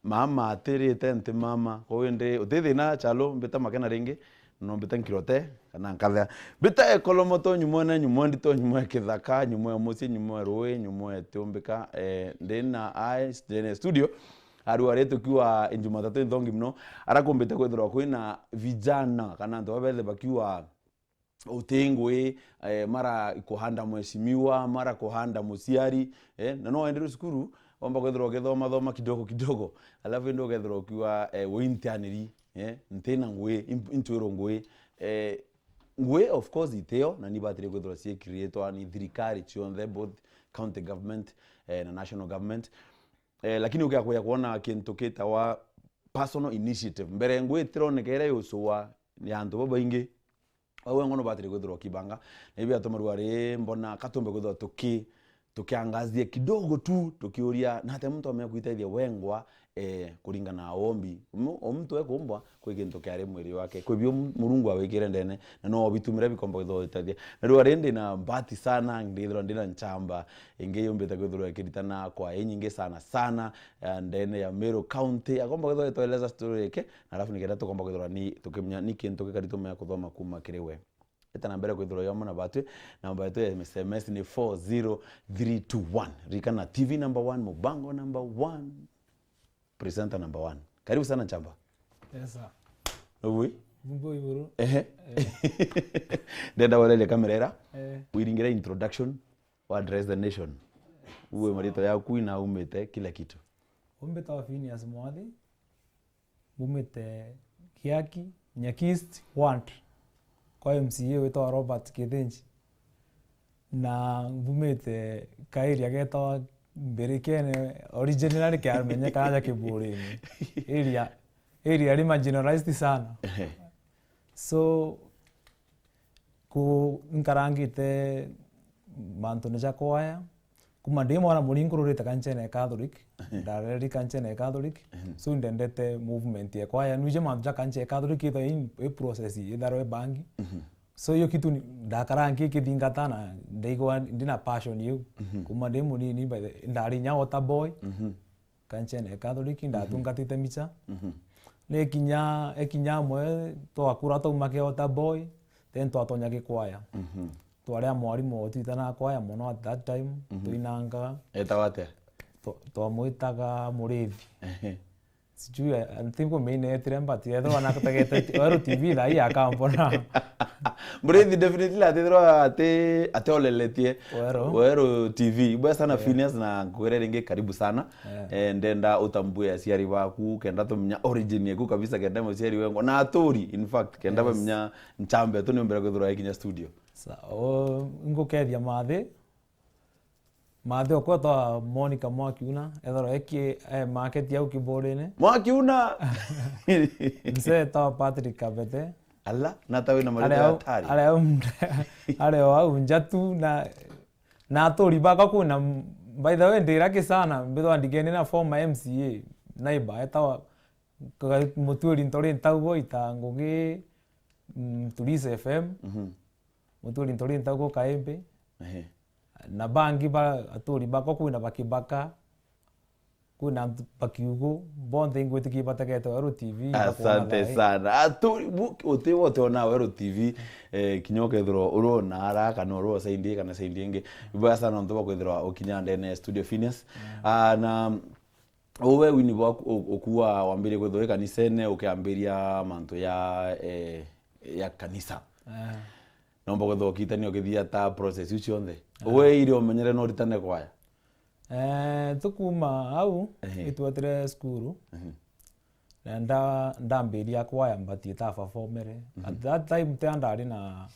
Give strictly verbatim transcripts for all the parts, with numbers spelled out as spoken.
Mama atirite nti mama. Kwou indi uti thina chalo, mbita Makena ringi, no mbita Nkirote, kana Nkathea. Mbita Ekolomoto, nyumwa ne, nyumwa ndito, nyumwa ya kithaka, nyumwa ya mucii, nyumwa ya rui, nyumwa ya tiumbika. Eh, ndi na ai, ndi na studio. Arua ri tukiwa Jumatatu inthongi mno. Ara kumbite kwithirwa kwina vijana, kana antu babethe bakiwa uti ngui, eh, mara kuhanda mheshimiwa, mara kuhanda muciari, eh, na no waenderwe cukuru, wamba kwithirwa ukithoma thoma kidogo kidogo, alafu indi ukethirwa ukiuga, eh, wi ntianiri, eh, ntina ngui, im-, intwirwo ngui, eh, ngui of course itio, na ni batiri kwithirwa cie creatwa ni thirikari cionthe, both county government, eh, na national government. Eh, lakini ukiakuja kuona kintu kitawa personal initiative. Mbere ngui itironeka iria yucua ni antu babaingi. Au wengwa no batiri kwithirwa ukibanga. Na ibi atuma rua ri mbona katumbe kwithirwa tuki-, tukiangazia kidogo tu, tukiuria, na ate muntu amenya kwitethia wengwa, eh, kuringana na ombi. Mu-, o muntu ekumbwa, kwi kintu kiari mwiri wake. Kwi bio Murungu awikire ndene, na no obitumire bikomba kwithirwa gwitethia. Na riu ari ndi na mbati sana, ndithirwa ndi na nchamba, ingi yumbite kwithirwa ikiritana kwa inyingi sana sana, eh, ndene ya Meru County. Akomba kwithirwa itueleza story yake, na alafu nikenda tukomba kwithirwa ni tukimenya ni kintu gikari tumenya kuthoma kuma kiri we. Eta na mbere kwithirwa yomwe na batwi, namba yetu ya S M S ni four zero three two one. Ririkana, T V number one, mubango number one, presenter number one. Karibu sana, Nchamba. Yes, sir. Nobui? Mbui buru. Ehe. Eh. Ndenda wererie kamera ira. Eh. Wiringire introduction, wa address the nation. Uwe marito yaku na umite kila kitu. Umbitwa Phineas Mwathi. Mbumite Giaki, Nyaki East Ward, kwa M C A witwa Robert Kithinji. Na mbumite ka area getawa Mbirikene, originally kiamenyekana ja Kiburini. Area, area ri marginalized sana. Ehe. So, ku nkarangite mantune ja kwaya, kuma ndi mwana muringu nkururite kanchene ya Catholic, ndareri kanchene ya Catholic, so indendete movement ya kwaya. Nwije mantu ja kanchene ya Catholic itha i, i process, itharwe bangi. So iyo kitu ni, ndakara nkikithingata na ndaigua ndina passion iu. Kuma ndi munini, by the, ndari nya altar boy. Kanchene ya Catholic, ndatungatite micha. Ni kinya, e kinya amwe twakura twauma ki altar boy, then twatonya gikwaya. Twari a mwarimu twitana kwaya mono at that time, twinanga. Etawa atia? Twa-, twamwitaga Murithi. Ehe. Sijui, I, I think umeine etire, but ethirwa nategete Weru T V thaa ii akambona. Murithi definitely atithirwa ati, ati oleletie Weru. Weru T V. Ibwega sana Phineas, na nkwire ringi karibu sana. Eh, ndenda utambue aciari baku, kenda tumenya origin yaku kabisa, kenda muciari wengwa na aturi, in fact, kenda bamenya nchambe tu ni umbere kwithirwa ikinya studio. Sa-, o, ngukethia mathi. Mathi okwa etwa Monica Mwakiuna, ethirwa eki, e market au Kiburine. Mwakiuna! Mzee etwa Patrick Kabete. Ala, na ta wina marito ya hatari. Ari au, ari o au njatu na, na aturi bakwa kwina, by the way, ndi lucky sana, mbithwa ndigene na former M C A, neighbor, etawa Ka-, Muturi Ntori Ntaugo ita Ngugi, mm, Tuliza F M. Muturi Ntori Ntaugo Kaimbi. Ehe. Na bangi ba aturi bakwa kwina ba Kibaka, kwina antu ba Kiugu, bonthe ingwitikia ibategete Weru T V, bakwona thaa ii. Asante sana. Aturi, bu-, uti wote ona Weru T V, eh, kinya ukethirwa urona ara, kana urona side ii, kana side ingi. Ibwega sana nontu bwa kwithirwa ukinya ndene ya studio, Phineas. Ah, na Uwe wini bwaku u-, ukuwa wambirie kwithwa wi kanisene, ukiambiria mantu ya, eh, ya kanisa. Eh. Nomba kwithwa ukitania ukithia ta process iu cionthe. Eh. Uwe iri umenyere no uritane kwaya? Eh, tukuma au, ehe, itwetire cukuru. Ehe. Na nda-, ndambiria kwaya, but itaperformere. Mhm. At that time, tia ndari na,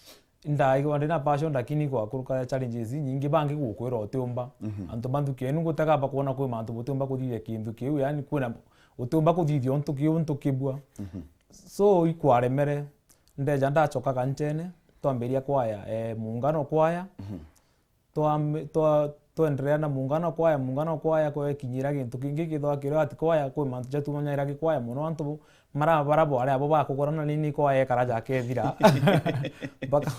ndaigua ndi na passion, lakini gwakuruka challenges inyingi, bangi gukwira utiumba. Mhm. Antu ba nthuki enu gutega bakwona kwi mantu butiumba kuthithia kintu kiu, yani kwina utiumba kuthithia untu kiu, untu kibua. Mhm. So, ikwaremere, ndeja ndachoka kanchene, twambiria kwaya, eh, muungano kwaya. Mhm. Twam-, twa-, twenderea na muungano kwaya, muungano kwaya kwekinyira gintu kingi kithwa kirio ati kwaya, kwi mantu jatumanyaira gikwaya mono, antu bo-, mara-, bara bwari abo bakugurana nini kwaya ekara jakethira. Baka-,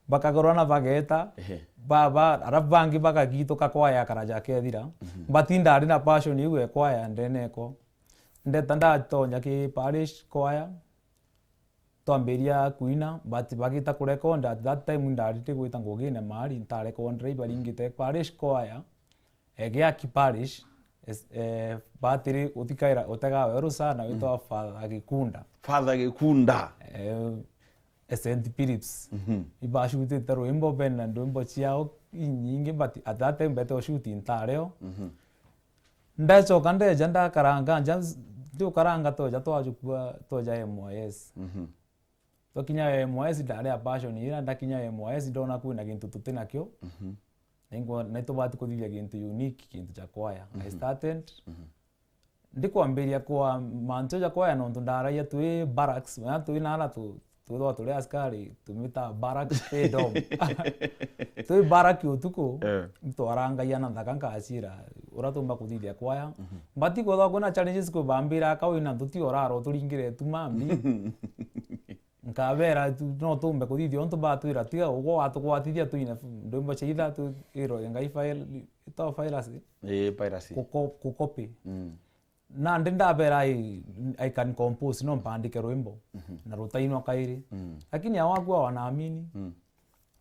bakagurana bageta, ehe, ba-, ba-, arabu bangi bagagituka kwaya ekara jakethira. Mhm. But indari na passion iu ya kwaya ndene eko. Ndeta ndatonya ki parish choir, twambiria kuina, but bagita kurekonda, at that time ndarite gwita ngugine mari, ntarekondire ibaringite parish choir, eh, Giaki parish, es-, eh, batiri utikaira utega weru sana, witwa Father Gikunda. Father Gikunda. Eh, eh, Saint Philip's. Mhm. Ibashutite rwimbo bena ndwimbo ciao inyingi, but at that time bete ushuti ntareo. Mhm. Ndacoka ndeja ndakaranga nja, ndiukaranga toja twajukua toja M Y S. Mhm. Twakinya M Y S ndari a passion ira, ndakinya M Y S ndona kwina gintu tuti nakio. Mhm. Naitubati kuthithia gintu unique, gintu ja kwaya. I Mhm. started. Mhm. Ndikwambiria kwa mantu ja kwaya nontu ndaragia twi barracks, na twi nara tu, twithwa turi askari, tumita barracks pay dom. Twi barrack utuku, Eh. twarangagia na nthaka nkacira, uria tumba kuthithia kwaya. Mhm. But kwethwa kwina challenges kwi bambira, "Ka wina ntuti orara uturingire tu mambi." Nkabera tu, "No tumbe kuthithia untu batwira, tiga ugwe watukwathithia tuine f-, ndwimbo cia itha tu, irwe ngai file, ito piracy." Ii, piracy. Kuko-, kukopi. Mm. Nandi ndabera, "I, I can compose, no mpandike rwimbo." Mhm. Na rutainwa kairi. Mm. Lakini awaku wanaamini. Mm.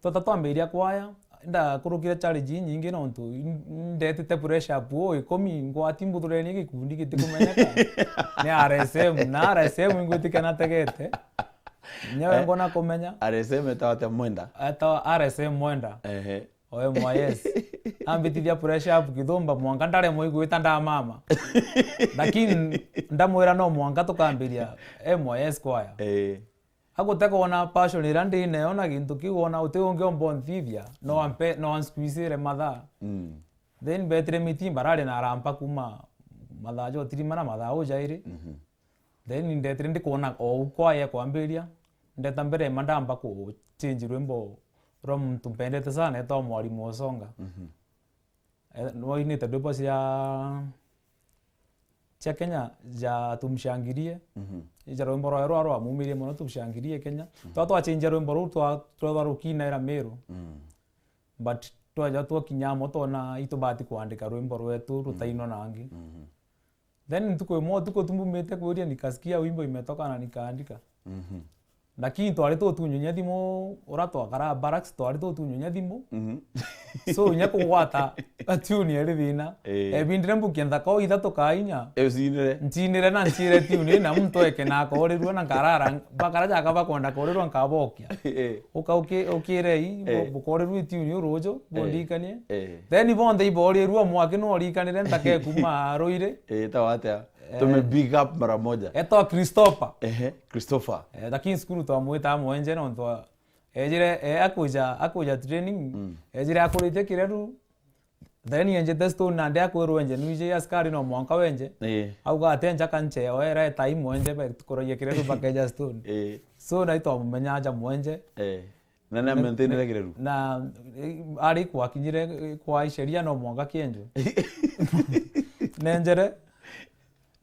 Twata twambiria kwaya, ndakurukire challenge inyingi nontu in-, ndetite pressure up o ikumi, ngwati mbuthurenie gikundi gitikumenyeka. Ni R S M, na R S M ingwitikana tegete. Nyawe Eh, ngona kumenya. R S M etawa atia Mwenda? Etawa R S M Mwenda. Ehe. O M Y S. Ambitithia pressure up kithumba mwanka ndaremwe igwita ndamama. Lakini ndamwira no mwanka tukambiria M Y S kwaya. Eh. Agute kwona passion iria ndi nayo na gintu kiu, ona uti ungi omba unthithia, no ampe, no ansqueezire mathaa. Mm. Then betire meeting barari na arampa kuma mathaa ja utirima na mathaa ujairi. Mhm. Then ndetire ndikwona o u kwaya kwambiria, ndeta mbere ma ndamba ku change rwimbo rwa muntu mpendete sana etwa Mwalimu Osonga. Mhm. Eh, nwainite ndwimbo cia, cia Kenya ja Tumshangirie. Mhm. Ija rwimbo rwawe rwa, rwamumirie mono, Tumshangirie Kenya. Mhm. Twa twachenjia rwimbo ruu twa, twa, twa rukinaira Meru. Mm. But twaja twakinya amo twona itubati kwandika rwimbo rwetu rutainwa nangi. Mhm. Then ntuku imwe, ntuku tu mbumite kwiria, nikasikia wimbo imetoka na nikaandika. Mhm. Lakini twari tutunyunya thimu, ura twakara barracks, twari tutunyunya thimu. Mhm. So, inya kugwata tune eri thina. Eh. Ebindire mbukia nthaka o ithatu kainya. Eh, ucinire. Ncinire na ncire tune, na muntu eke na akorirua na nkarara, bakara jaka bakwenda kurirua nkabokia. Eh. Uka uki-, ukire i, bo-, Eh. bukorirua tune ruju, Eh. bondikanie. Eh. Then bonthe iborirua mwaki no orikanire nthaka ekuma ruire. Eh, tawa atia? Eh. Tume big up mara moja. Etwa Christopher. Ehe, Christopher. Eh, lakini cukuru twamwita mwenje nontu wa-, ejire, eh, akuja, akuja training, Mm. ejire akuritie kireru. Then enjete stone nandi akwirwa enje, nwiji askari no mwanka wenje. Eh. Auga ati enja kanche, oera etai mwenje, be tukuragia kireru bakeja stone. Eh. So, na itwamumenya aja mwenje. Eh. Na ni amaintainire kireru? Na, eh, ari kwakinyire, eh, kwa isheria no mwanka kienjwe. Nenjere,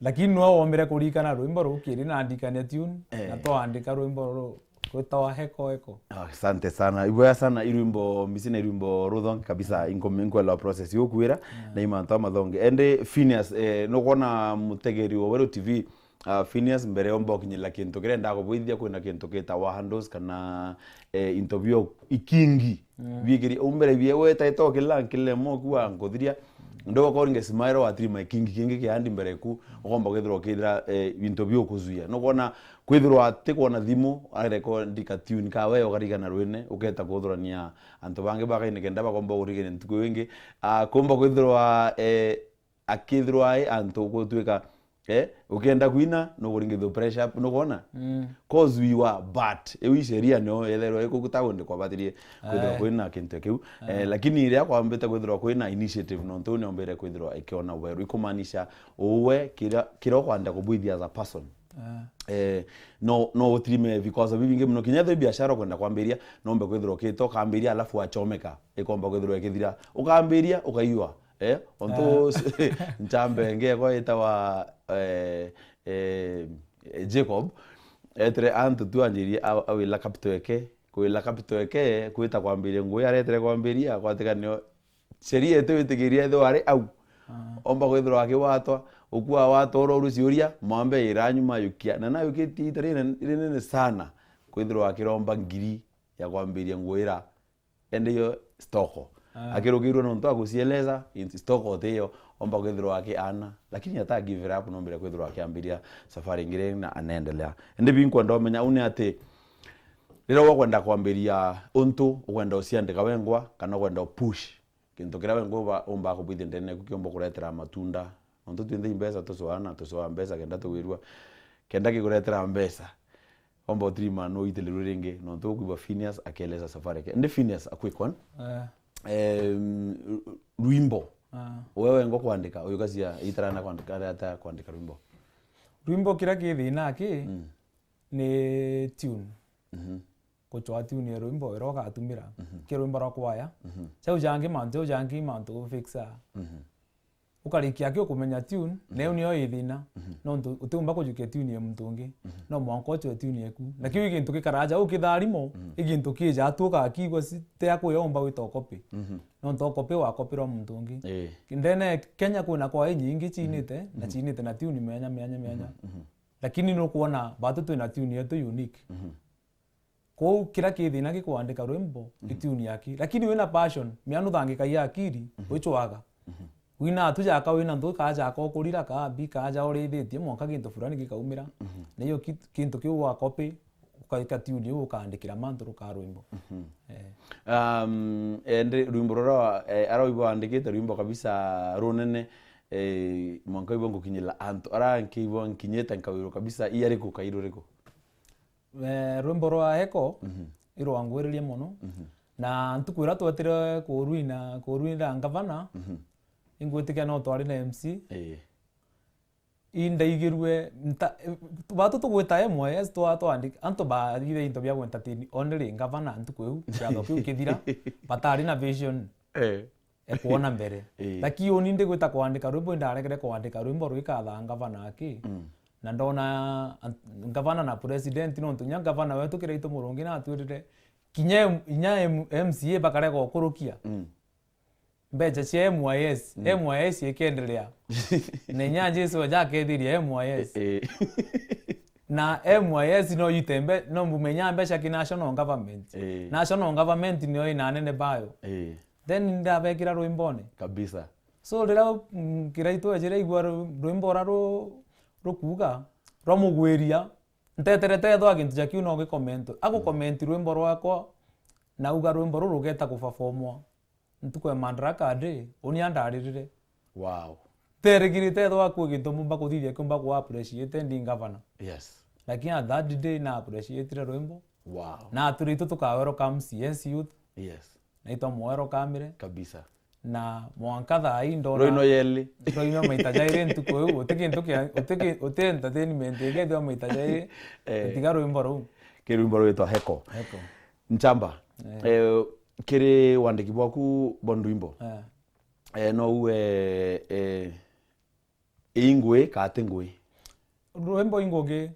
lakini nwe wombire kurikana rwimbo ruu kiri na andikania tune, Eh. na twaandika rwimbo ruru rwitawa Heko Heko. Asante sana. Iboya sana, irwimbo mbisi na irwimbo ruthongi kabisa, inko-, inkwelewa process yukwira, Mm. na imantu amathongi. Ende Phineas, eh, nukwona mutegeri wa Weru T V, Ah, Phineas, mbere omba ukinyirira kintu kiria ndaa kubwithia, kwina kintu gitawa handles kana, eh, into bio ikingi. Mm. Biikiri, u mbere bie wetaite ukila nkile moku wa nkuthiria. Ndoka uringe smile wa trima ikingi kingi kia handi mbere ku, ukomba kwithirwa ukithira, eh, into bio kuzuia. Nukwona kwithirwa ati kwona thimu, arekondi ka tune ka we ukarigana rwine, uketa kuthurania antu bangi bakaine kenda bakomba kurigania ntuku ingi. Ah, kumba kwithirwa, eh, akethirwa ai antu gutwika, eh, ukienda kwina, nukuringithua pressure up, nukwona? Mm. 'Cause we were, but iu i sheria nio yethairwa ikuguta undi kwabatirie kwithirwa Eh. kwina kintu kiu. Eh. Eh, lakini iria kwambite kwithirwa kwina initiative, nontu niombire kwithirwa ikiona weru, ikumaanisha uwe kira, kira ukwenda kubwithia as a person. Eh. Eh, no, no utirime vikwazo bibingi muno. Kinya ethirwa biashara ukwenda kwambiria, nombe kwithirwa ukite ukambiria, alafu wachomeka, ikomba kwithirwa ikithira. Ukambiria, ukaiwa. Eh, ontu Eh. nchambe ingi ekwa itawa, eh, eh, Jacob, etire antu tu anjirie a-, awila capital eke, kwila capital eke, kwita kwambiria ngui aretire kwambiria, kwatika nio sheria ete witikiria ethirwa ari au. Ah. Omba kwithirwa akiwatwa, Ukua watorwa uru ciuria, mwambe ira nyuma yukia. Na nayukitie ita rinene, rinene sana, kwithirwa akiromba ngiri ya kwambiria nguo ira ende yo stoko. Ah. Akirukirwe nontu agucieleza, in-, stoko tiyo, omba kwithirwa akiana. Lakini ata give it up, nombire kwithirwa akiambiria safari ingire na anaendelea. Indi binkwenda umenya uu ni ati, riria ukwenda kwambiria untu, ukwenda uciandika wengwa, kana ukwenda upush, kintu kiria wengwa uba-, umba kubwithia ndene yaku kiumba kuretera matunda. Nontu twinthe imbeca tucwaa na tucwaa mbeca kenda tugwirua, kenda gikuretera mbeca, omba utirima no uitilirwe ringi, nontu ukwigua Phineas akieleza safari yake. Ndi Phineas akwikwa? Eh. Em, ru-, rwimbo. Ah. Wewe ngo kwandika, uyu kacia itarana kwandika, aria ata kwandika rwimbo. Rwimbo kiria ki thina ki, Mm. ni tune. Mhm. Gucwaa tune ya rwimbo iria ugatumira. Mhm. Ki rwimbo rwa kwaya. Mhm. Jau jangi mantu, jau jangi mantu ufixa. Mhm. Ukarikia ki ukumenya tune, na iyo Mhm. niyo i thina. Mhm. Nontu utiumba kujukia tune ya muntu ungi. Mhm. No mwanka ucwe tune yaku. Na kiu i gintu gikaraja ukitharimo, Mhm. i gintu kija tu ukakigua ci-, ti aku yomba gwita ukopi. Mhm. Nontu ukopi wakopirwa muntu ungi. Ii. Ndene Kenya kwina kwaya inyingi ciinite, na Mhm. ciinite na tune mianya, mianya, mianya. Mhm. Mhm. Lakini nukwona batu twina tune yetu unique. Mhm. Kwou kiria ki thina gikwandika rwimbo, Mhm. i tune yaki. Lakini wina passion, mianu thangikagia akili, Mhm. wicwaga. Mhm. Wina atu jaka wina nthu ka jaka ukurira ka mbi ka ja urithitie mwanka gintu fulani gikaumira. Mhm. Na iyo ki-, kintu kiu wa copy, ukaika tune iu ukaandikira mantu ruka rwimbo. Mhm. Eh. Um, ende rwimbo ruria, eh, ara uigwa wandikite rwimbo kabisa runene, eh, mwanka uigwa ngukinyira antu ara nkiigua nkinyite nkawirwa kabisa, i ariku kairi uriku? Eh, rwimbo rwa Echo, Mhm. irwangwiririe mono. Mhm. Na ntuku iria twetire kurwina, kurwinira ngavana, Mhm. ingwitikia no twari na M C. Ii. Indaigirue, nta-, batu tugwita M Y S twa-, twandika, antu bathithe into bia gwentertain only ngavana ntuku iu, kiatho kiu kithira, batari na vision. Eh. Ekwona mbere. Ii. Lakini uni ndigwita kwandika rwimbo, indaregere kwandika rwimbo rwikathaa ngavana aki. Mm. Na ndona ant-, ngavana na president, nontu nya ngavana wetu Kiraitu Murungi natwirire, kinya M-, inya M-, M C A bakarega ukurukia. Mm. Mbeca cia M Y S, Mm. M Y S ikiendelea. Na inya Jesu aja akethiria M Y S. Ii. Na M Y S no itembe, no mbumenya mbeca ki national government. Ii. National government niyo ina anene bayo. Ii. Then ndabekira rwimbone. Kabisa. So, riria, mm, Kiraitu ejire igua ru-, rwimbo ura ru-, rukuuga, rwamugwiria, nteterete ethwa gintu ja kiu no gicommentwe. Agucomment rwimbo rwakwa, na auga rwimbo ruru rugeta guperformwa ntuku ya Madaraka Day, uni andaririre. Wow. Nterigirite ethwa kwi gintu mbumba kuthithia kiumba ku appreciate ndi ngavana. Yes. Lakini at that day na appreciatire rwimbo. Wow. Na atwiritu tuka welcome C S youth. Yes. Na itwamwerokamire. Kabisa. Na mwanka thaa ii ndona Rwino yeli. Rwino maita jairi ntuku iu, uti kintu kia, uti ki-, uti entertainment ingi ethwa maita jairi, Eh. Tiga rwimbo ruu. Ki rwimbo rwitwa Heko. Heko. Nchamba, Eh. eh, kiri wandiki bwaku bwa ndwimbo, Eh. eh, no ue, eh, Ii ngui, ka ti ngui? Rwimbo i ngugi,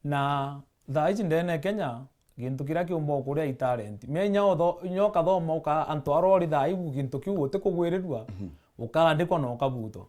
na thaa ici ndene Kenya, gintu kiria kiumba ukuria i talent. Mia inya utho-, inya ukathoma uka-, antu aria uri thaa iu gintu kiu utikugwirirua, Mhm. ukaandikwa na ukabutwa.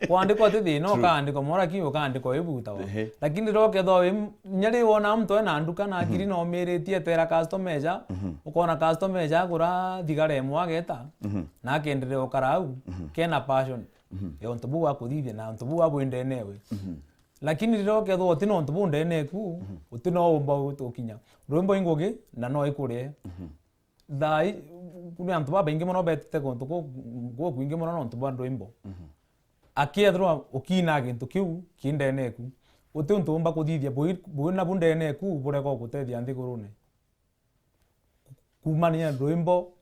Kwandikwa ti thina, True. ukaandikwa mora kiu, ukaandikwa wibutawa. Ehe. Lakini riria ukethwa wi m-, inya riu wona muntu ena nduka na Mhm. akiri na umiritie etera customer eja, Mhm. ukona customer eja agura thigara imwe ageta, Mhm. na akenderea ukara au, Mhm. kena passion. Mhm. Ya untu buu akuthithia na untu buu abwendene we. Mhm. Lakini riria ukethirwa uti na untu buu ndene eku, Mhm. uti no umba ukinya. Rwimbo i ngugi na no ikurie. Mhm. Thaa i-, kuri antu babaingi mono betite guntu ku-, gukwingi mono nontu bwa rwimbo. Mhm. Akiethirwa ukina gintu kiu ki ndene eku, uti untu umba kuthithia bui-, bui nabu ndene eku burega gukutethia nthigurune. Kuumania na rwimbo,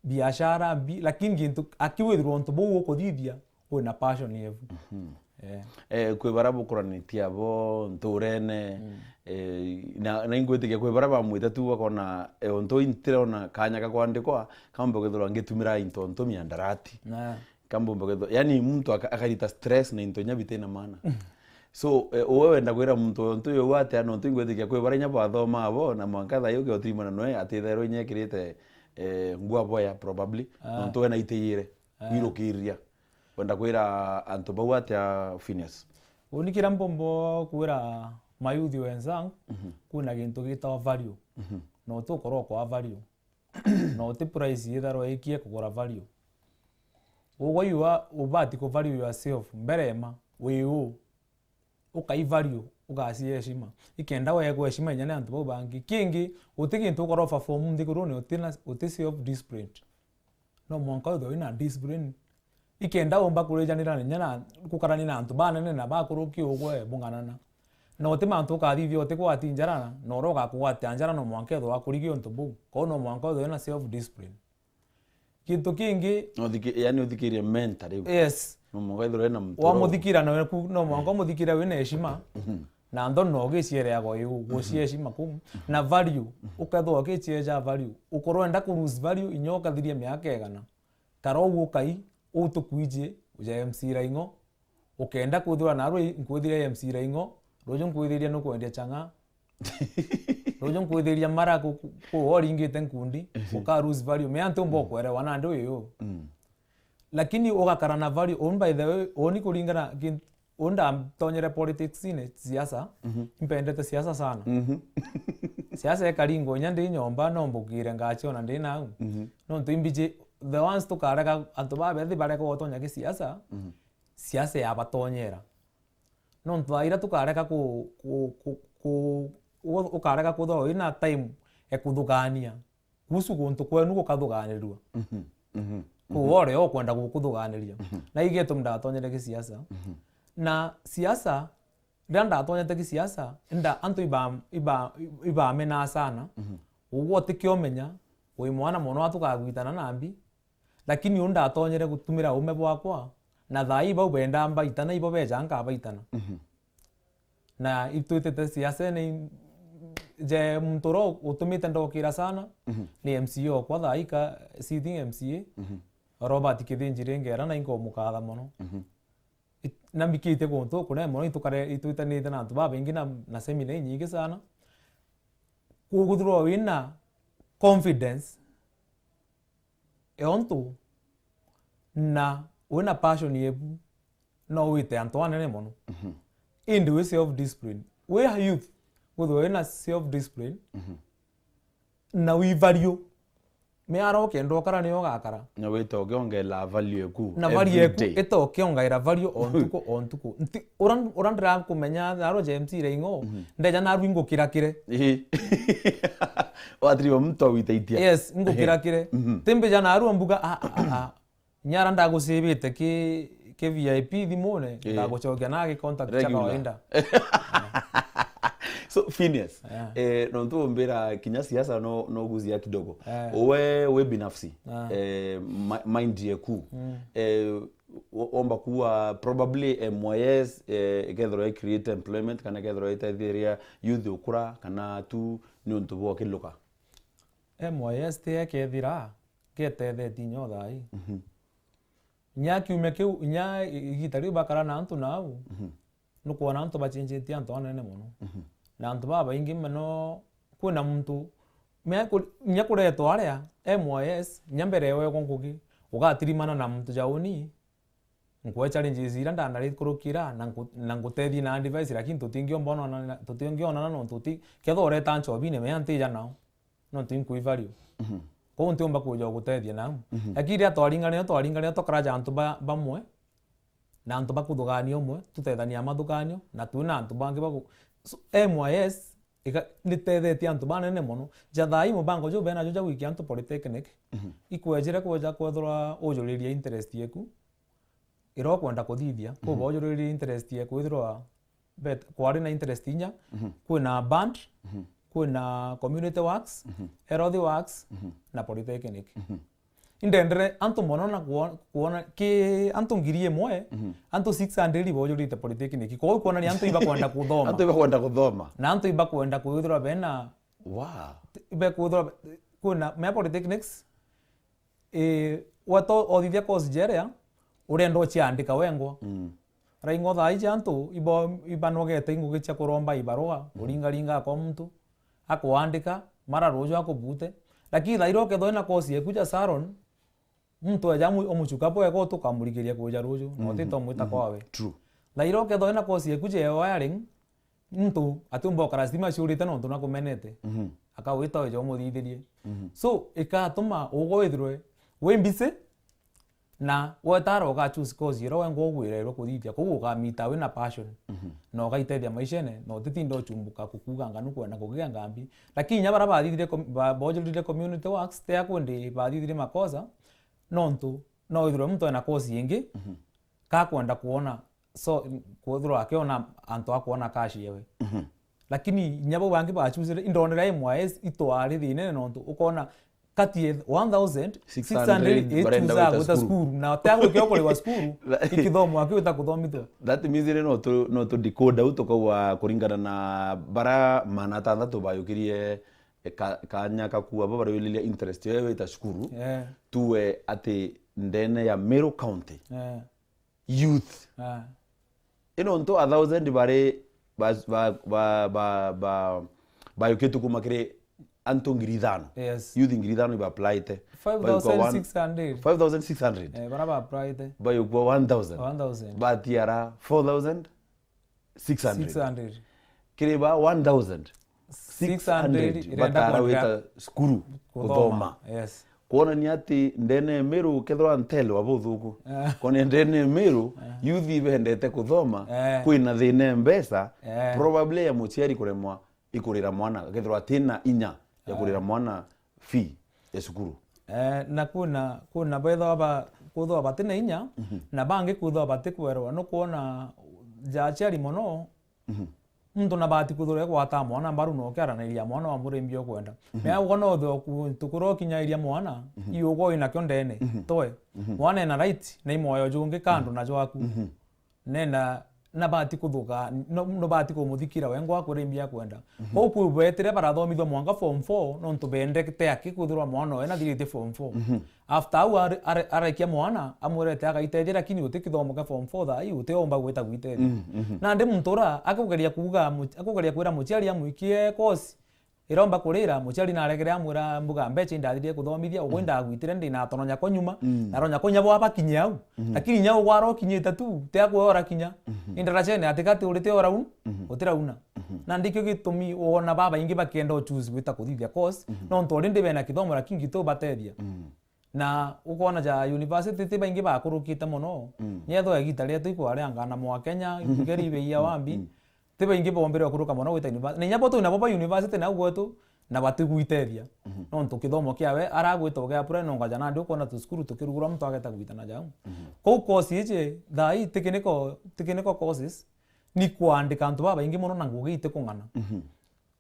biashara, mbi-, lakini gintu, akiwithirwa untu buu ukuthithia, wina passion yebu. Mhm. Eh. Eh, kwi baria bukuranitie abo nturene, Mm. eh, na, na ingwitikia kwi baria bamwite tu bakona, eh, untu intirona kanya ka kwandikwa, kambe kwithirwa ngitumira into ntu miandarati. Na. Kambumba kwithirwa, yani muntu aka-, akarita stress na into inya bitina maana. So, eh, uwe wenda kwira muntu untu uyu atia, nontu ingwitikia kwi baria inya bathoma abo, na mwanka thaa iu ukiotirimana noe, atithairwa inya ekirite, eh, nguo boya probably, Ah. nontu we naitiyire, Ah. kwirukiria. Wenda kwira antu bau atia, Phineas? Uni kiria mpombo kwira mayuthi wenzangu, mhm, kwina gintu gitawa value. Mhm. Na uti ukorwa kwa value. Na uti price yitharwa ikie kugura value. Ugwe you are, ubati ku value yourself. Mbere ema, wi u. Ukai value, ugacia heshima. Ikenda wegwa heshima inya ni antu bau bangi. Kingi, uti gintu ukora perform nthigurune uti na, uti self disciplined. No mwanka withwe wina discipline. Ikenda umba kurijanira inya na gukarania na antu banene na bakuruki ugwe bung'anana. Na uti mantu ukathithia uti gwati njara, na uria ugakugwatia njara no mwanka ethwe wakurigia untu buu. Kou no mwanka withwe wina self discipline. Gintu kingi no thiki-, yani uthikirie mentor riu. Yes. No mwanka ithirwe na muntu uria wamuthikira na weku, no mwanka umuthikire wina heshima. Mhm. Na ndo no giciereagwa iu, gucia heshima kuu. Na value, ukethwa ugicieja value. Ukorwo wenda ku lose value, inya ukathiria miaka igana. Kara uguo ukai, utukwiji, uja M C Raing'o. Ukenda kwithirwa narua nkwithiria M C Raing'o, ruju nkwithiria nukwendia chang'aa. Ruju nkwithiria mara ku, ku, ku oringite nkundi, uka lose value. Me antu umba ukwerewa nandi uyu. Mm. Lakini ugakara na value, un by the way, uni kuringana kin-, un ndatonyere politics ine, siasa, mhm, impendete siasa sana. Mhm. Siasa ikaringwa inya ndi nyomba, no mbukire ngaciona ndi nau. Mhm. Nontu imbiji, the ones tukarega, antu babethi barega gutonya gisiasa, mhm, siasa yabatonyera. Nontu thaa iria tukarega ku, ku, ku, ku, u-, ukarega kwithirwa wina time e kuthugania kuhusu guntu kwenu gukathuganirua. Mhm, mhm, kuu mhm. Ore ukwenda gukuthuganiria. Mhm. Na igitumi ndatonyere gisiasa. Mhm. Na siasa, riria ndatonyete gisiasa, nda, antu iba, iba, ibamenaa sana. Mhm. Ugwe utikiomenya, wi mwana mono atukagwitana nambi, lakini u ndatonyere gutumira uume bwakwa, na thaa ii bau bendaa mbaitana, ibo bejaa nkabaitana. Mhm. Na itwitite siasene, je muntu uria utumite ndokira sana, mhm, ni M C A okwa thaa ii ka sitting M C A, mhm, Robert Kithinji Ringera, na inkomukatha mono. Mhm. It-, nambikitie guntu kune mono, itukare-, itwitanite na antu babaingi na, na seminar inyingi sana. Kuguthirwa wina confidence, eontu na wina passion yebu, no wite antu anene mono. Mhm. Indi wi self discipline. Wi a youth, withwe wina self discipline, mhm, na wi value. Miara ukenda ukara niyo ugakara. Na wite ukiongerera value eku. Na value eku, ite ukiongaira value o ntuku, o ntuku. Nti, ura, ura ndirakumenya, naro James Iraingo, mhm, ndeja naru ingukirakire. Ii. Watiriwe mtu awitaitia. Yes, ngukirakire. Mhm. Timbija naru mbuga, ah, ah, ah, ah. Nyara ndagucibite ki, ki V I P thimune, ii, ndagucokia na gi contact cha regular, kawaida. So, Phineas, yeah, eh, nontu umbira kinya siasa no, no guzia kidogo. Yeah. Uwe, we binafsi, yeah, eh, mi-, mind yeku, mm, eh, o-, omba kuwa probably M Y S, eh, ikethirwa i create employment, kana ikethirwa iteithiria youth ukura, kana tu ni untu bwa kiluka? M Y S ti ekethira, getethetie inya o thaa ii. Mhm. Inya kiumia kiu, inya i-, igita riu bakara na antu nau, mhm, nukwona antu bachenjetie antu anene mono. Mhm. Na antu babaingi mono, kwina muntu, mea ku-, inya kuretwa aria, M Y S, inya mbere ya wegwa ngugi, ugatirimana na muntu ja uni, nkwe challenges iria ndanarikurukira, na nku-, na ngutethie na advice, lakini tutingiomba onana, tutingionana nontu ti-, kethira ureta nchobine, mea ntija nao. Nontu inkui value. Mhm. Kou ntiumba kuja gutethia nau. Mhm. Lakini riria twaringanire, twaringanire tukaraja antu ba, bamwe, na antu ba kuthugania umwe, tutethania mathuganio, na twina antu bangi baku-, so, M Y S ika-, nitethetie antu banene mono. Ja thaa ii mubango juu benajo ja gwikia antu polytechnic, mhm, ikwejire kweja kwethirwa ujuriria interest yeku, iria ukwenda kuthithia, mhm, kuba ujuririe interest ya kwithirwa bet-, kwari na interest inya, mhm, kwina band, mhm, kwina community works, mhm, health works, mhm, na polytechnic. Mhm. Indendere antu mono na kuo-, kuona ki antu ngiri imwe, mhm, antu six hundred ibojurite polytechnic. Kwou kwonania antu ibakwenda kuthoma. Antu ibakwenda kuthoma. Na antu ibakwenda kwithirwa bena, wow, ibakwithirwa kwina, mea polytechnics, Ii, gweto othithia course jeria, urenda uciandika wengwa. Mm. Raing'o thaa iji antu ibo-, ibanogete ingugi cia kuromba ibarua, mm, uringaringa kwa muntu, akuandika, mara ruju akubute. Lakini thaa iria ukethwa wina course yeku ja salon, Muntu eja amu-, umuchuka bwega, tukamurikiria kuja ruju, na utito mwita kwawe. True. Thaira ukethwa wina course yeku ja wiring, muntu atiumba ukara stima ciurite nontu nakumenete. Mhm. Akawita wija umuthithirie. Mhm. So, ikatuma ugwe withirwe wi busy, na wetara uga choose course iria wengwa ugwirirwe kuthithia, kou ukamita wina passion, mhm, na ugaitethia maishene, na utitinda uchumbuka kukuga nganu kwenda kugia ngambi. Lakini inya baria bathithire com-, ba-, bojurire community works, ti akwendi bathithire makosa, nontu no withirwe muntu ena course ingi, mhm, kakwenda kuona, so, kwithirwa akiona antu a kuona cash yewe. Mhm. Lakini inya bau bangi bachusire, indonera imwe itwari thinene nontu ukona kati ya one thousand six hundred, six hundred ichusaa gwita cukuru. Cukuru. Na ti agwikio kuriwa cukuru, ikithomo akiwita kuthomithua. That means ri no tu, no tu decode au tukauga kuringana na bara maana atantatu bayukirie, e, ka-, kanya kakua bo barioiliria interest yo wita cukuru. Yeah. Tuwe ati ndene ya Meru County. Yeah. Youth. Ah. Ino ntu a thousand bari ba, ba, ba, ba, ba, bayukitwe kuma kiri antu ngiri ithano. Yes. Youth ngiri ithano iba applied. Five thousand six hundred. Five thousand six hundred. Eh, bara ba applied. Bayukwa one thousand. One thousand. Batiara four thousand six hundred. Six hundred. Kiri ba one thousand six hundred, six hundred irenda batara kwenda wita cukuru kuthoma. Kuthoma. Yes. Kwonania ati ndene Meru kethirwa ntelwa buthuku. Eh. Kwonania ndene Meru, eh, youth ibendete kuthoma, eh, kwina thina ya mbeca, eh, probably ya muciari kuremwa ikurira mwana, kethirwa atina inya ya, eh, kurira mwana fee ya cukuru. Eh, na kwina, kwina bethwa ba, kwithwa batina inya, mhm, na bangi kwithwa batikwerwa, nukwona ja aciari mono, mhm, muntu nabati kwithirwa egwata mwana mbaru na ukiaranairia mwana wa murembi ukwenda. Mhm. Mea uga no uthe oku, tukuro kinyairia mwana, mhm, iugo inakio ndene, mhm, toe. Mhm. Mwana ena right, na imoyo jungi kando, mhm, na jwaku. Mhm. Nena, nabati kuthuka, no, nobati kumuthikira wengwa akwira imbi akwenda. Mhm. Kou kwi betire barathomithua mwanka form four, nontu bendete aki kwithirwa mwana oyo nathirite form four. Mhm. After au are-, are-, arekia mwana, amwirete agaitethia, lakini uti kithomo kia form four thaa ii, utiomba gwita gwitethia. Mm, mhm. Nandi muntu ura akugeria kuuga mu-, akugeria kwira muciari amwikie course, iromba kurira, muciari naregere amwira mbuga mbecha indathirie kuthomithia, ugwe, mm, indagwitire ndi na tono nyakwa nyuma, mm, na ronya kwa inya bwa bakinye au. Mhm. Lakini inya ugwara ukinyite tu, ti akwe ora kinya. Mhm. Indarachene atikati urite ora u, mhm, utirauna. Mhm. Na ndikio gitumi wona babaingi bakienda uchuzi gwita kuthithia course, mhm, nontu already bena kithomo lakini gitu batethia. Mhm. Na ukona ja university ti baingi bakurukite mono. Mm. Nyethwa igita rietu ikwariangana mwa Kenya, ngeri ibeia wambi. Mm. Ti baingi bombire kuruka mono gwita university. Na inya bo twina bo ba university nau gwetu, na batigwitethia. Mhm. Nontu kithomo kiawe aragwita ugeapura nonga ja nandi ukona tucukuru tukirugura muntu ageta gwita na jau. Mhm. Kou course iji, thaa ii technical, technical courses, ni kwandika antu babaingi mono na ngugi itikung'ana. Mhm.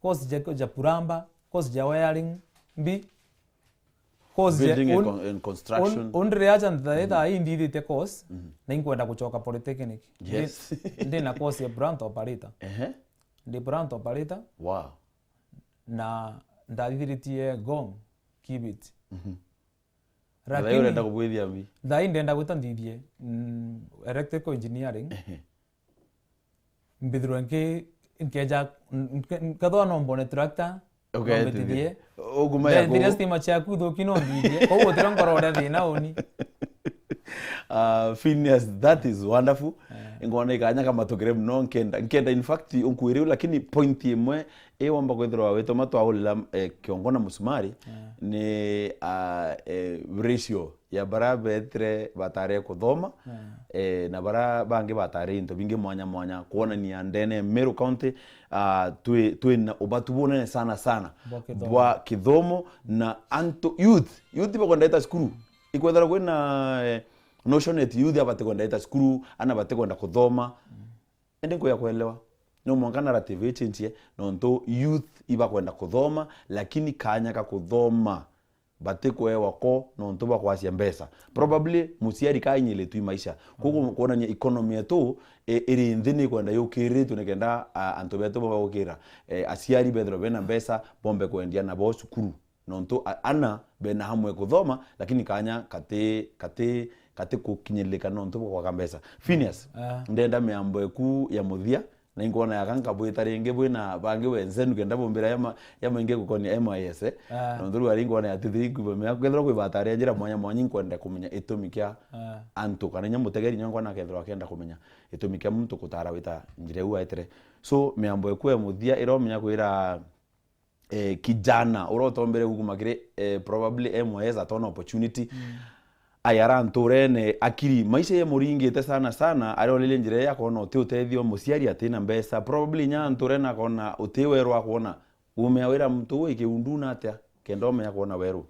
Course ja, ja plumber, course ja wiring, mbi, course ja building and un-, con-, and construction. Un-, undire aja nthae, mhm, thaa ii ndithite course, mhm, na inkwenda gucoka polytechnic. Yes. Ndi, ndi na course ya plant operator. Ehe. Ndi plant operator. Wow. Na ndathithiritie Ngong, Kibit. Mhm. Na thaa ii lakini urenda kubwithia mbi? Thaa ii ndenda gwita nthithie, mm, electrical engineering. Ehe. Mbithirwe nki-, nkeja, nke-, nkethwa no mbone tractor, no mbithithie. Uguma ya ndethire kugu- stima ciaku ithuki no nthithie. Kou gutira ngoro uria thina uni. Ah, Phineas, that is wonderful. Eh. Ngona ikanya kamatukire muno, nkenda, nkenda in fact unkwire u, lakini point imwe ii womba kwithirwa wituma twaulila, eh, kiongo na musumari, eh, ni, ah, eh, ratio ya bara betire batare kuthoma, eh, na bara bangi batare into bingi mwanya mwanya, kwonania ndene Meru County, ah, twi, twi na ubatu bunene sana sana bwa kithomo, bwa kithomo na antu youth, youth bakwenda ita cukuru. Ikwethera kwina, eh, notion eti youth abati kwenda ita cukuru, ana bati kwenda kuthoma. Mm. Indi nkuya kwelewa, no mwanka narrative ichenjie, nontu youth ibakwenda kuthoma, lakini kanya ka kuthoma batikwewa ko nontu bwa kwacia mbeca. Probably muciari kainyilitwe i maisha. Koguo, mm, kwonania economy yetu, e, iri nthi ni kwenda yukiritwe nikenda, a, antu betu bagukira. E, aciari bethirwe bena mbeca, bombe kwendia nabo cukuru. Nontu a-, ana bena hamu ya kuthoma, lakini kanya kati, kati, kati kukinyirika nontu bwa kwaga mbeca. Phineas, ah, ndenda miambo eku ya muthia, Na inkwona yaka nkabwita ringi bwina bangi wenzenu kenda bumbira ya ma-, ya maingi gukonia M I S, eh. Ah. Nontu riu ari inkwona ya tithiri nkwibwa mea, kwethirwa kwi bata aria njira mwanya mwanya inkwenda kumenya itumi kia Ah. antu, kana inya mutegeri inya nkwana akethirwa akenda kumenya itumi kia muntu gutara wita njira iu aetire. So, miambo iku ya muthia iria umenya kwira, eh, kijana uria utombere gukuma kiri, eh, probably M Y S atona opportunity. Mm. Ai ara nturene akiri, maisha yamuringite sana sana, arionire njira ya kwona uti utethio, muciari atina mbeca, probably inya nturene akona uti weru wa kwona, umea wira muntu uu ikiundu na atia, kenda umenya kwona weru.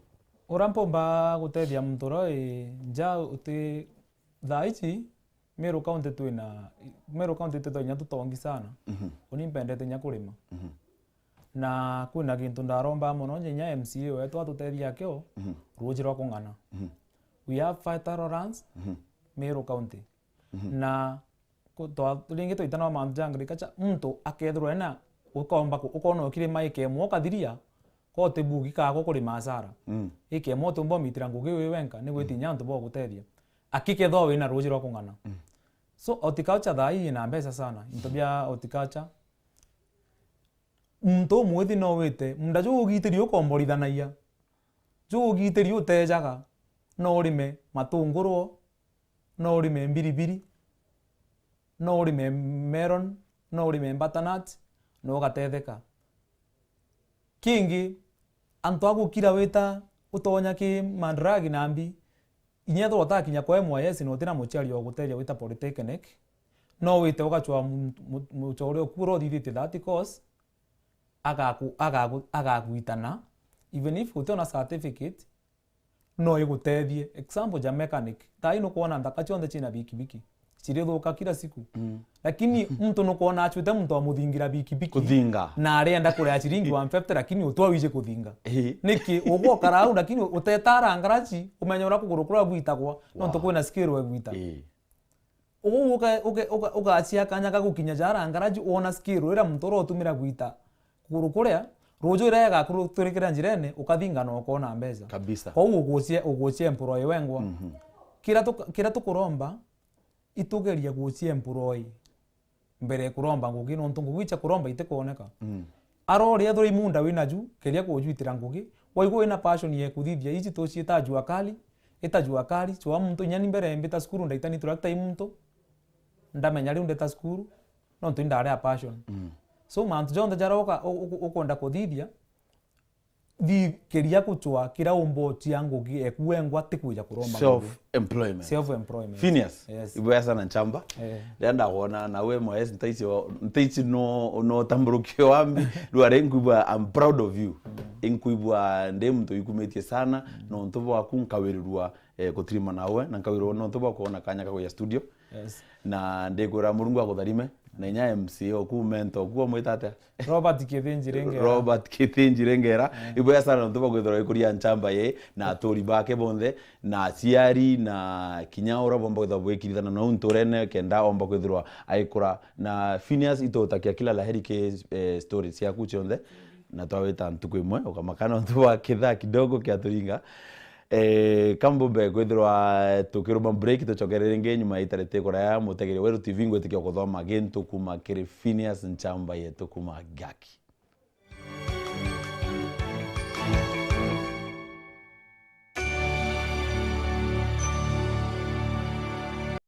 Uria mpomba gutethia muntu uria wi nja uti thaa ici, Meru County twina, Meru County twitwa inya tutongi sana. Mhm. Uni mpendete inya kurima. Mhm. Na kwina gintu ndaromba mono, nje inya M C A wetu atutethia akio, Mhm. ruuji rwa kung'ana. Mhm. We have five tolerance, Mhm. Meru County. Mhm. Na ku-, twa-, ringi twaitana mantu ja agriculture, muntu akethirwa ena, ukomba ku-, ukona ukirima ika imwe ukathiria, ko utibugi kako kurima asara. Mm. Ika imwe utumba umitira ngugi wi wenka, ni gwiti Mm. inya antu bagutethia. Akikethwa wina ruuji rwa kung'ana. Mm. So, horticulture thaa ii ina mbeca sana. Into bia horticulture. Muntu umwithi no wite, munda jugitiri ukomborithanagia. Jugitiri utejaga, no urime matunguru, no urime mbiribiri, no urime melon, no urime butternut, na ugatetheka. Kingi, antu a gukira wita utonya ki mandragi na mbi, inya ethirwa utakinya kwa M Y S na utina muciari wa gutethia wita polytechnic, no wite ugacwa mu-, mu-, mucore uku uria uthithitie that course, agaku-, agaku-, agagwitana, even if utiona certificate, no igutethie. Example ja mechanic, thaa ii nukwona nthaka cionthe ciina bikibiki, cirithuka kila siku. Mm. Lakini muntu nukwona acwite muntu amuthingira bikibiki. Kuthinga. Na arienda kuria ciringi one fifty, lakini utwa wiji kuthinga. Ii. Niki? Ugwokara au, lakini utetara ngaraji, umenya uria kuguru kuria gwitagwa, nontu Wow. kwina skill egwita. Ii. Uu uka-, uka-, uka-, ugacia kanya ga gukinya jara ngaraji, wona skill iria muntu uria utumira gwita kuguru kuria, ruuju iria igakuruturikira njirene, ukathinga na ukona mbeca. Kabisa. Kwou ugucia, ugucia employ wengwa. Mhm. Kira tuka-, kira tukuromba, itugeria gucia employ mbere ya kuromba ngugi, nontu ngugi cia kuromba itikwoneka. Mm. Arori ethirwa i munda wina ju, keria kujwitira ngugi. Waigua wina passion ya kuthithia, iji tuciita jua kali, ita jua kali, cua muntu inya ni mbere mbita cukuru ndaitani tractor i muntu, ndamenya riu ndeta cukuru, nontu indari a passion. Mm. So, mantu jonthe jaria uka-, u-, u-, ukwenda kuthithia, thi-, keria gucwa kira umbocia ngugi eku wengwa ti kwija kuromba ngugi. Self employment. Self employment. Phineas, Yes. iboya sana nchamba. Eh. Ndenda kwona na we M Y S ntaicio, ntaici no, no tamburukie wambi. Rware nkwibwa, I'm proud of you. Mm. Inkwibwa ndi muntu ikumitie sana, Mm. nontu bwaku nkawirirwa, eh, kutirima nawe, na nkawirirwa nontu bwa kwona kanya ka kuja studio. Yes. Na ndikwira Murungu agutharime, na inya M C A oku, mentor oku, omwita atia? Robert Kithinji Rengera. Robert Kithinji Rengera. Eh. Iboya sana nontu bwa kwithirwa ikuria nchamba ye, na aturi bake bonthe, na aciari, na kinya uria bomba kwithirwa bwikirithana nau nturene, kenda omba kwithirwa aikura. Na Phineas, itutakia kila la heri ki, eh, story ciaku cionthe, na twawita ntuku imwe, ukamakana nontu bwa kithaa kidogo kia turinga. Eh, kambumbe kwithirwa tukiruma break, tucokere ringi nyuma ya itare ti kuraya. Mutegeri Weru T V, ngwitikia kuthoma gintu kuma kiri Phineas nchamba yetu kuma Gaki.